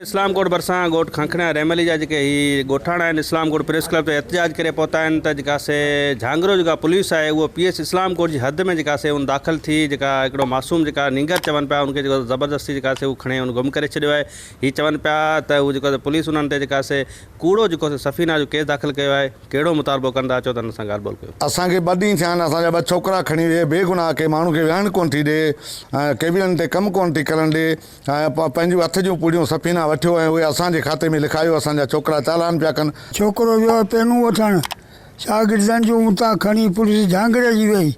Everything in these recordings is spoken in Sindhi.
اسلام ڪوٽ ڀرسان ڳوٺ کانکڻيا رحملي جا جيڪي هي ڳوٺاڻا آهن اسلام ڪوٽ پريس ڪلب تي احتجاج ڪري پهتا آهن ته جيڪا سي جهانگرو جيڪا پوليس آهي اهو پي ايس اسلام ڪوٽ جي حد ۾ جيڪا سي ان داخل ٿي جيڪا هڪڙو معصوم جيڪا نينگر چون پيا ان کي جيڪو زبردستي جيڪا سي هو کڻي ان گم ڪري ڇڏيو آهي هي چون پيا ته هو جيڪو پوليس انهن تي جيڪا سي ڪوڙو جيڪو سي سفينا جو ڪيس داخل ڪيو آهي ڪهڙو مطالبو ڪن ٿا اچو ته انهن سان ڳالهه ٻولهه ڪيون. اسان کي ٻه ڏينهن ٿيا آهن اسان جا ٻه ڇوڪرا کڻي ويئي بيگناهه ڪنهن ماڻهو کي ويهڻ ڪونه ٿي ڏي ۽ ڪيبينن تي ڪم ڪونه ٿي ڪرڻ ڏي ۽ پنهنجون هٿ جون پوڙيون سفينا وٺيو ۽ اهي اسان جي کاتي ۾ لکايو اسان جا ڇوڪرا چالان پيا ڪن. ڇوڪرو ويو پينون وٺڻ، شاگردن جون اتان کڻي پوليس جهانگڙي جي وئي،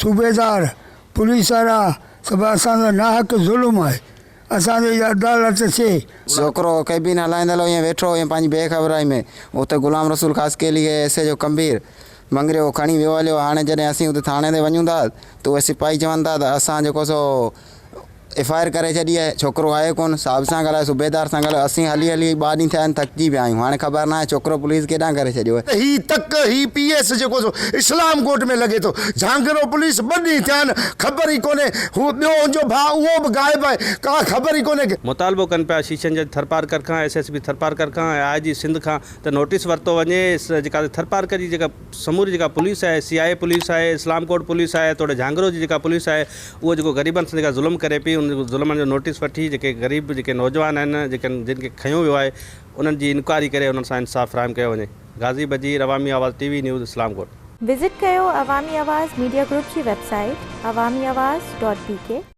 صوبيدار، پوليس وارا سڀ اسان سان ناحق ظلم آهي، اسان تي اها عدالت ٿئي. ڇوڪرو ڪيبين هلائيندل هو ائين ويٺو هو ائين پنهنجي بي خبرائي ۾ اتي غلام رسول خاصخيلي کي ايس ايڇ او ڪنبير مڱريو کڻي ويو هليو هاڻي جڏهن اسين اتي ٿاڻي تي وڃون ٿا ته اهي سپاهي چون ٿا ته اسان جيڪو سو ايف I R ڪري ڇڏي آهي ڇوڪرو آهي ڪونه صاحب سان ڳالهايو صوبيدار سان ڳالهايو اسين هلي هلي ٻه ڏينهن ٿيا آهن ٿڪجي پيا آهيون هاڻي خبر ناهي ڇوڪرو پوليس ڪيڏانهن ڪري ڇڏيو آهي. هي تڪ هي پي ايس جيڪو سو اسلام ڪوٽ ۾ لڳي ٿو جهانگيرو پوليس ٻه ڏينهن ٿيا آهن خبر ئي ڪونهي هو ٻيو هن جو ڀاء اهو به غائب آهي ڪا خبر ئي ڪونهي. مطالبو ڪن پيا شيشن جج ٿرپارڪر کان ايس ايس پي ٿرپارڪر کان ۽ آء جي سنڌ کان ته نوٽيس ورتو وڃي جيڪا ٿرپارڪر جي جيڪا سموري جيڪا پوليس آهي سي آء اي پوليس آهي اسلام ڪوٽ پوليس آهي توڙي جهانگرو جي جيڪا پوليس آهي اهو جيڪو غريبن سان جيڪا ظلم ڪري پئي ان ظلمن جو نوٽيس وٺي جيڪي غريب جيڪي نوجوان آهن جيڪي جن کي کنيو ويو آهي انهن جي انڪوائري ڪري انهن سان انصاف فراهم ڪيو وڃي Ghazi Bajeer Awami Awaz T V news Islamkot. Visit ڪيو عوامي آواز ميڊيا گروپ جي website Awami Awaz dot B K.